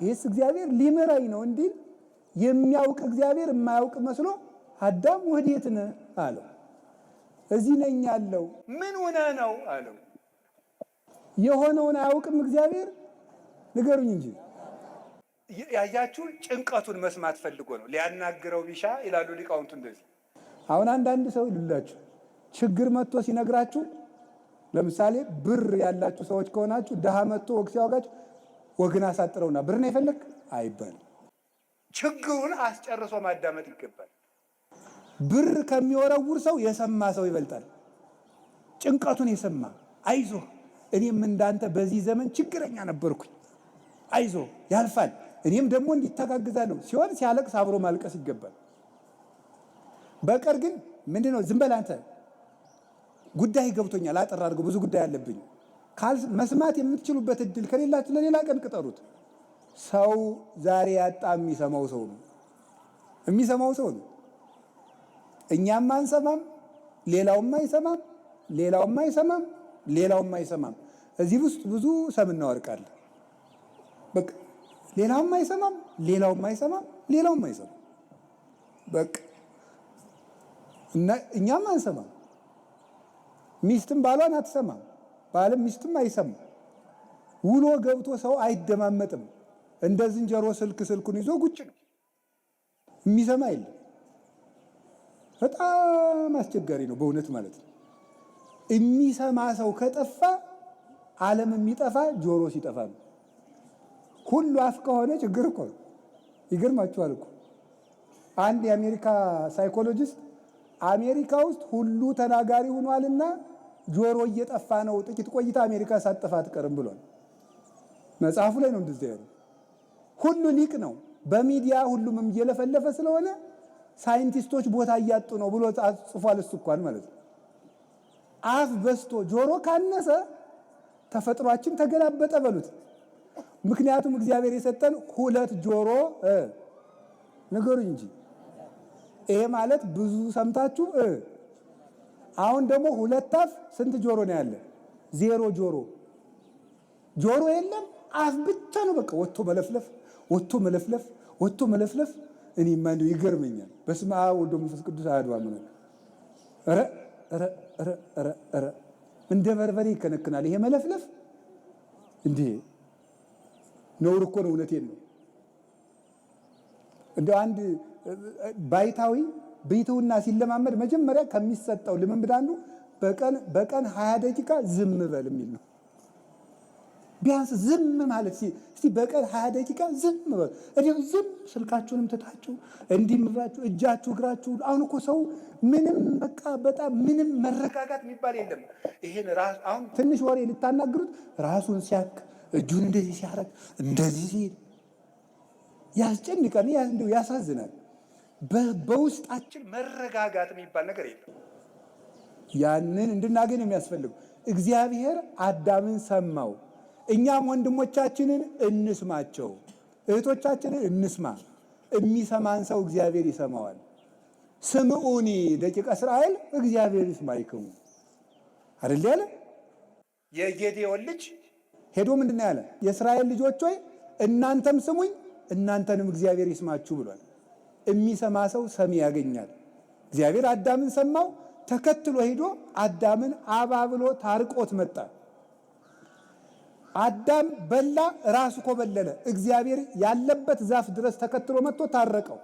ይህስ እግዚአብሔር ሊምረኝ ነው እንዲል የሚያውቅ እግዚአብሔር የማያውቅ መስሎ አዳም ወዴት ነህ አለው። እዚህ ነኝ ያለው። ምን ሆነህ ነው አለው። የሆነውን አያውቅም እግዚአብሔር? ንገሩኝ እንጂ። ያያችሁ ጭንቀቱን መስማት ፈልጎ ነው ሊያናግረው ቢሻ ይላሉ ሊቃውንቱ እንደዚህ። አሁን አንዳንድ ሰው ይሉላችሁ ችግር መጥቶ ሲነግራችሁ፣ ለምሳሌ ብር ያላችሁ ሰዎች ከሆናችሁ ድሃ መጥቶ ወግ ሲያወጋችሁ ወግን አሳጥረውና ብር ነው የፈለግ አይባልም። ችግሩን አስጨርሶ ማዳመጥ ይገባል። ብር ከሚወረውር ሰው የሰማ ሰው ይበልጣል። ጭንቀቱን የሰማ፣ አይዞህ እኔም እንዳንተ በዚህ ዘመን ችግረኛ ነበርኩኝ፣ አይዞህ ያልፋል፣ እኔም ደግሞ እንዲተጋግዛለሁ ሲሆን ሲያለቅስ አብሮ ማልቀስ ይገባል። በቀር ግን ምንድነው ዝም በል አንተ፣ ጉዳይ ገብቶኛል፣ አጠር አድርገው፣ ብዙ ጉዳይ አለብኝ። መስማት የምትችሉበት እድል ከሌላችሁ ለሌላ ቀን ቅጠሩት። ሰው ዛሬ ያጣ የሚሰማው ሰው ነው፣ የሚሰማው ሰው ነው። እኛም አንሰማም፣ ሌላውም አይሰማም፣ ሌላውም አይሰማም፣ ሌላውም አይሰማም። እዚህ ውስጥ ብዙ ሰምና ወርቅ አለ። በቃ ሌላውም አይሰማም፣ ሌላውም አይሰማም፣ ሌላውም አይሰማም። በቃ እና እኛም አንሰማም። ሚስትም ባሏን አትሰማም፣ ባልም ሚስትም አይሰማም። ውሎ ገብቶ ሰው አይደማመጥም። እንደ ዝንጀሮ ስልክ ስልኩን ይዞ ጉጭ ነው፣ የሚሰማ የለም። በጣም አስቸጋሪ ነው በእውነት ማለት ነው። የሚሰማ ሰው ከጠፋ ዓለም የሚጠፋ ጆሮ ሲጠፋ ነው። ሁሉ አፍ ከሆነ ችግር እኮ ነው። ይገርማችኋል እኮ አንድ የአሜሪካ ሳይኮሎጂስት አሜሪካ ውስጥ ሁሉ ተናጋሪ ሆኗልና ጆሮ እየጠፋ ነው፣ ጥቂት ቆይታ አሜሪካ ሳትጠፋ አትቀርም ብሏል። መጽሐፉ ላይ ነው እንደዚያ ያለው። ሁሉ ሊቅ ነው፣ በሚዲያ ሁሉም እየለፈለፈ ስለሆነ ሳይንቲስቶች ቦታ እያጡ ነው ብሎ ጽፏል። እሱ እንኳን ማለት ነው። አፍ በዝቶ ጆሮ ካነሰ ተፈጥሯችን ተገላበጠ በሉት። ምክንያቱም እግዚአብሔር የሰጠን ሁለት ጆሮ፣ ንገሩኝ እንጂ፣ ይሄ ማለት ብዙ ሰምታችሁ፣ አሁን ደግሞ ሁለት አፍ፣ ስንት ጆሮ ነው ያለ? ዜሮ ጆሮ። ጆሮ የለም፣ አፍ ብቻ ነው። በቃ ወጥቶ መለፍለፍ፣ ወጥቶ መለፍለፍ፣ ወጥቶ መለፍለፍ። እኔማ እንደው ይገርመኛል። በስመ አብ ወወልድ ወመንፈስ ቅዱስ አሐዱ አምላክ። ኧረ ኧረ ኧረ ኧረ ኧረ፣ እንደ በርበሬ ይከነክናል ይሄ መለፍለፍ። እንዴ፣ ነውር እኮ ነው። እውነቴን ነው። እንደው አንድ ባይታዊ ብይትውና ሲለማመድ መጀመሪያ ከሚሰጠው ልምምድ አንዱ በቀን በቀን 20 ደቂቃ ዝም በል የሚል ነው። ቢያንስ ዝም ማለት፣ እስቲ በቀን 20 ደቂቃ ዝም በል። እዲሁ ዝም ስልካችሁንም ትታችሁ እንዲህ ብላችሁ እጃችሁ እግራችሁ። አሁን እኮ ሰው ምንም በቃ በጣም ምንም መረጋጋት የሚባል የለም። ይሄን ራስ አሁን ትንሽ ወሬ ልታናግሩት ራሱን ሲያክ፣ እጁን እንደዚህ ሲያረግ፣ እንደዚህ ሲል ያስጨንቃል፣ እንደው ያሳዝናል። በውስጣችን መረጋጋት የሚባል ነገር የለም። ያንን እንድናገኝ የሚያስፈልገው እግዚአብሔር አዳምን ሰማው። እኛም ወንድሞቻችንን እንስማቸው፣ እህቶቻችንን እንስማ። የሚሰማን ሰው እግዚአብሔር ይሰማዋል። ስምዑኒ ደቂቀ እስራኤል እግዚአብሔር ይስማዕክሙ አይደል ያለ? የጌዴዎን ልጅ ሄዶ ምንድን ነው ያለ? የእስራኤል ልጆች ሆይ እናንተም ስሙኝ፣ እናንተንም እግዚአብሔር ይስማችሁ ብሏል። የሚሰማ ሰው ሰሚ ያገኛል። እግዚአብሔር አዳምን ሰማው፣ ተከትሎ ሄዶ አዳምን አባብሎ ታርቆት መጣ። አዳም በላ፣ ራሱ ኮበለለ። እግዚአብሔር ያለበት ዛፍ ድረስ ተከትሎ መጥቶ ታረቀው።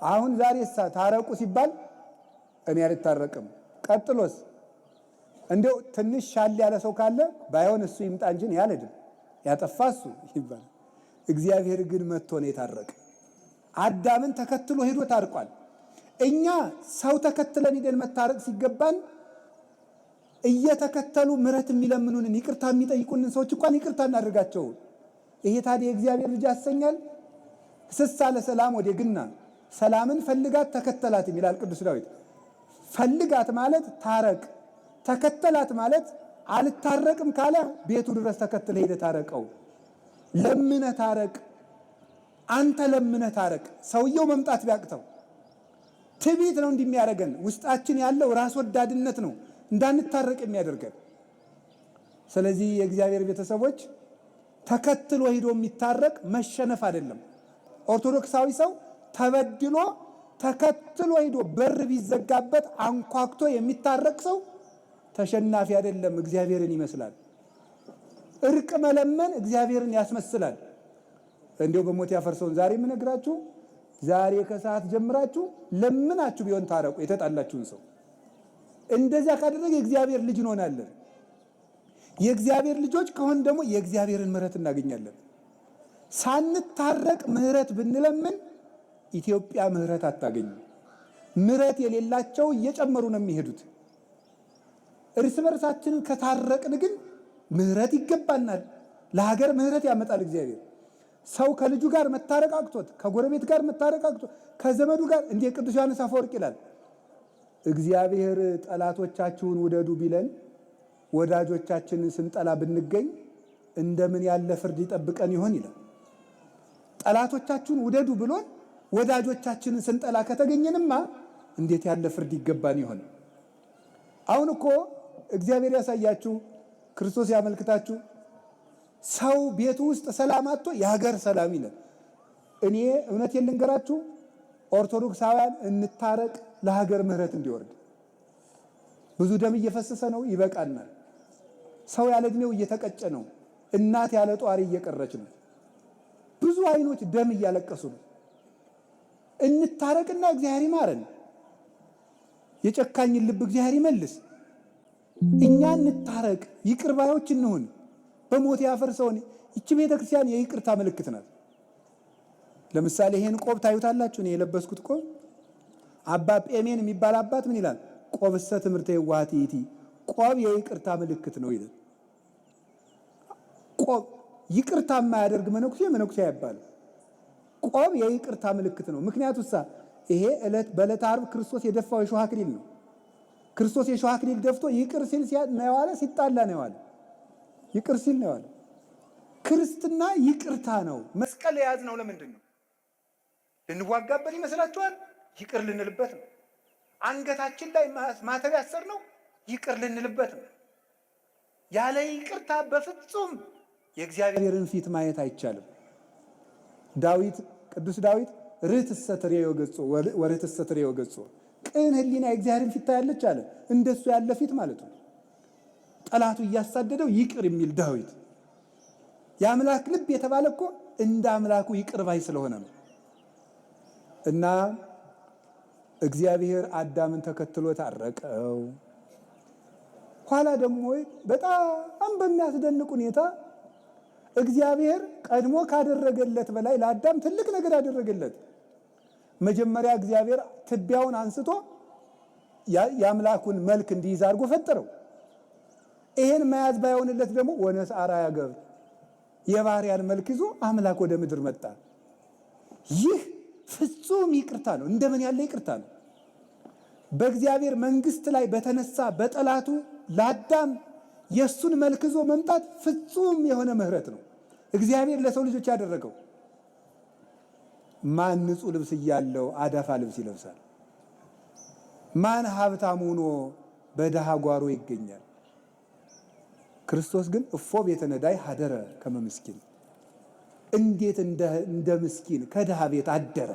አሁን ዛሬ ሳ ታረቁ ሲባል እኔ አልታረቅም። ቀጥሎስ እንደው ትንሽ ሻል ያለ ሰው ካለ ባይሆን እሱ ይምጣ እንጂ እኔ አልሄድም፣ ያጠፋ እሱ ይባላል። እግዚአብሔር ግን መጥቶ ነው የታረቀ። አዳምን ተከትሎ ሄዶ ታርቋል። እኛ ሰው ተከትለን ሄደን መታረቅ ሲገባን እየተከተሉ ምሕረት የሚለምኑንን፣ ይቅርታ የሚጠይቁንን ሰዎች እንኳን ይቅርታ እናድርጋቸው። ይሄ ታዲያ የእግዚአብሔር ልጅ ያሰኛል? ስሳ ለሰላም ወደ ግና፣ ሰላምን ፈልጋት ተከተላትም ይላል ቅዱስ ዳዊት። ፈልጋት ማለት ታረቅ፣ ተከተላት ማለት አልታረቅም ካለ ቤቱ ድረስ ተከትለ ሄደ ታረቀው። ለምነ ታረቅ፣ አንተ ለምነ ታረቅ። ሰውየው መምጣት ቢያቅተው ትዕቢት ነው እንዲህ የሚያደርገን፣ ውስጣችን ያለው ራስ ወዳድነት ነው እንዳንታረቅ የሚያደርገን። ስለዚህ የእግዚአብሔር ቤተሰቦች ተከትሎ ሂዶ የሚታረቅ መሸነፍ አይደለም። ኦርቶዶክሳዊ ሰው ተበድሎ ተከትሎ ሂዶ በር ቢዘጋበት አንኳኩቶ የሚታረቅ ሰው ተሸናፊ አይደለም፣ እግዚአብሔርን ይመስላል። እርቅ መለመን እግዚአብሔርን ያስመስላል። እንዲው በሞት ያፈርሰውን ዛሬ የምነግራችሁ ዛሬ ከሰዓት ጀምራችሁ ለምናችሁ ቢሆን ታረቁ የተጣላችሁን ሰው። እንደዚያ ካደረገ የእግዚአብሔር ልጅ እንሆናለን። የእግዚአብሔር ልጆች ከሆን ደግሞ የእግዚአብሔርን ምሕረት እናገኛለን። ሳንታረቅ ምሕረት ብንለምን ኢትዮጵያ ምሕረት አታገኝም። ምሕረት የሌላቸው እየጨመሩ ነው የሚሄዱት። እርስ በርሳችን ከታረቅን ግን ምሕረት ይገባናል። ለሀገር ምሕረት ያመጣል እግዚአብሔር። ሰው ከልጁ ጋር መታረቅ አቅቶት፣ ከጎረቤት ጋር መታረቅ አቅቶት፣ ከዘመዱ ጋር እንደ ቅዱስ ዮሐንስ አፈወርቅ ይላል እግዚአብሔር ጠላቶቻችሁን ውደዱ ቢለን ወዳጆቻችንን ስንጠላ ብንገኝ እንደምን ያለ ፍርድ ይጠብቀን ይሆን ይላል። ጠላቶቻችሁን ውደዱ ብሎን ወዳጆቻችንን ስንጠላ ከተገኘንማ እንዴት ያለ ፍርድ ይገባን ይሆን? አሁን እኮ እግዚአብሔር ያሳያችሁ፣ ክርስቶስ ያመልክታችሁ። ሰው ቤቱ ውስጥ ሰላም አጥቶ የሀገር ሰላም ይላል። እኔ እውነቴን ልንገራችሁ፣ ኦርቶዶክሳውያን እንታረቅ፣ ለሀገር ምሕረት እንዲወርድ። ብዙ ደም እየፈሰሰ ነው፣ ይበቃናል። ሰው ያለ እድሜው እየተቀጨ ነው። እናት ያለ ጧሪ እየቀረች ነው። ብዙ አይኖች ደም እያለቀሱ ነው። እንታረቅና እግዚአብሔር ይማረን። የጨካኝን ልብ እግዚአብሔር ይመልስ። እኛ እንታረቅ፣ ይቅር ባዮች እንሁን። በሞት ያፈርሰውን ይቺ ቤተ ክርስቲያን የይቅርታ ምልክት ናት። ለምሳሌ ይሄን ቆብ ታዩታላችሁ። እኔ የለበስኩት ቆብ አባ ጴሜን የሚባል አባት ምን ይላል? ቆብሰ ትምህርተ የዋሃት ይእቲ፣ ቆብ የይቅርታ ምልክት ነው ይላል። ቆብ ይቅርታ የማያደርግ መነኩሴ መነኩሴ አይባልም። ቆብ የይቅርታ ምልክት ነው። ምክንያቱ ሳ ይሄ ዕለት በዕለተ ዓርብ ክርስቶስ የደፋው የሾህ አክሊል ነው። ክርስቶስ የሾህ አክሊል ደፍቶ ይቅር ሲል ነው የዋለ፣ ሲጣላ ነው የዋለ። ይቅር ሲል ነው የዋለ። ክርስትና ይቅርታ ነው። መስቀል የያዝነው ለምንድን ነው? ልንዋጋበት ይመስላችኋል? ይቅር ልንልበት ነው። አንገታችን ላይ ማተብ ያሰርነው ይቅር ልንልበት ነው። ያለ ይቅርታ በፍጹም የእግዚአብሔርን ፊት ማየት አይቻልም። ዳዊት ቅዱስ ዳዊት ርትሰ ትሬዮ ገጾ ወርትሰ ትሬዮ ገጾ፣ ቅን ሕሊና የእግዚአብሔርን ፊት ታያለች አለ። እንደሱ ያለ ፊት ማለት ነው። ጠላቱ እያሳደደው ይቅር የሚል ዳዊት የአምላክ ልብ የተባለ እኮ እንደ አምላኩ ይቅር ባይ ስለሆነ ነው። እና እግዚአብሔር አዳምን ተከትሎ ታረቀው። ኋላ ደግሞ በጣም በሚያስደንቅ ሁኔታ እግዚአብሔር ቀድሞ ካደረገለት በላይ ለአዳም ትልቅ ነገር አደረገለት። መጀመሪያ እግዚአብሔር ትቢያውን አንስቶ የአምላኩን መልክ እንዲይዝ አድርጎ ፈጠረው። ይሄን መያዝ ባይሆንለት ደግሞ ወነስአ አርአያ ገብር፣ የባሪያን መልክ ይዞ አምላክ ወደ ምድር መጣ። ይህ ፍጹም ይቅርታ ነው። እንደምን ያለ ይቅርታ ነው! በእግዚአብሔር መንግስት ላይ በተነሳ በጠላቱ ለአዳም የእሱን መልክ ይዞ መምጣት ፍጹም የሆነ ምሕረት ነው። እግዚአብሔር ለሰው ልጆች ያደረገው። ማን ንጹሕ ልብስ እያለው አዳፋ ልብስ ይለብሳል? ማን ሀብታም ሆኖ በድሃ ጓሮ ይገኛል? ክርስቶስ ግን እፎ ቤተ ነዳይ ሀደረ ከመ ምስኪን፣ እንዴት እንደ ምስኪን ከድሃ ቤት አደረ፣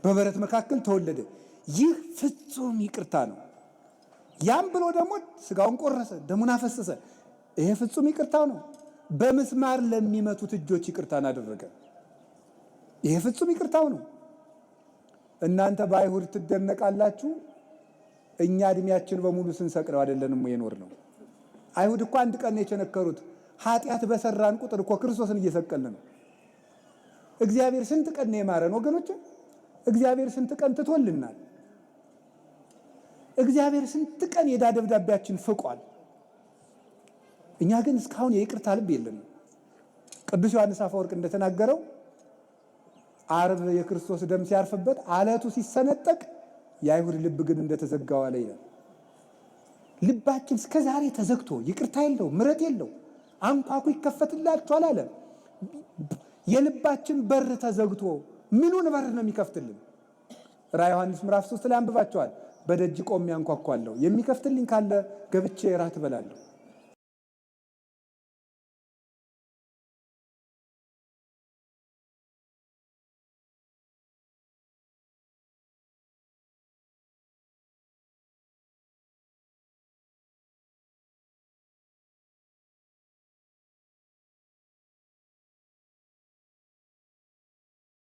በበረት መካከል ተወለደ። ይህ ፍጹም ይቅርታ ነው። ያም ብሎ ደግሞ ስጋውን ቆረሰ፣ ደሙን አፈሰሰ። ይሄ ፍጹም ይቅርታ ነው። በምስማር ለሚመቱት እጆች ይቅርታን አደረገ። ይሄ ፍጹም ይቅርታው ነው። እናንተ በአይሁድ ትደነቃላችሁ። እኛ እድሜያችን በሙሉ ስንሰቅለው አይደለንም የኖር ነው። አይሁድ እኮ አንድ ቀን ነው የቸነከሩት። ኃጢአት በሰራን ቁጥር እኮ ክርስቶስን እየሰቀልን ነው። እግዚአብሔር ስንት ቀን ነው የማረን ወገኖች? እግዚአብሔር ስንት ቀን ትቶልናል። እግዚአብሔር ስንት ቀን የዕዳ ደብዳቤያችን ፍቋል። እኛ ግን እስካሁን የይቅርታ ልብ የለንም። ቅዱስ ዮሐንስ አፈወርቅ እንደተናገረው ዓርብ የክርስቶስ ደም ሲያርፍበት አለቱ ሲሰነጠቅ የአይሁድ ልብ ግን እንደተዘጋው አለ ይላል። ልባችን እስከ ዛሬ ተዘግቶ ይቅርታ የለው ምሕረት የለው። አንኳኩ ይከፈትላችኋል አለ። የልባችን በር ተዘግቶ ምኑን በር ነው የሚከፍትልን? ራዕየ ዮሐንስ ምዕራፍ 3 ላይ አንብባቸዋል። በደጅ ቆሜ አንኳኳለሁ፣ የሚከፍትልኝ ካለ ገብቼ እራት እበላለሁ።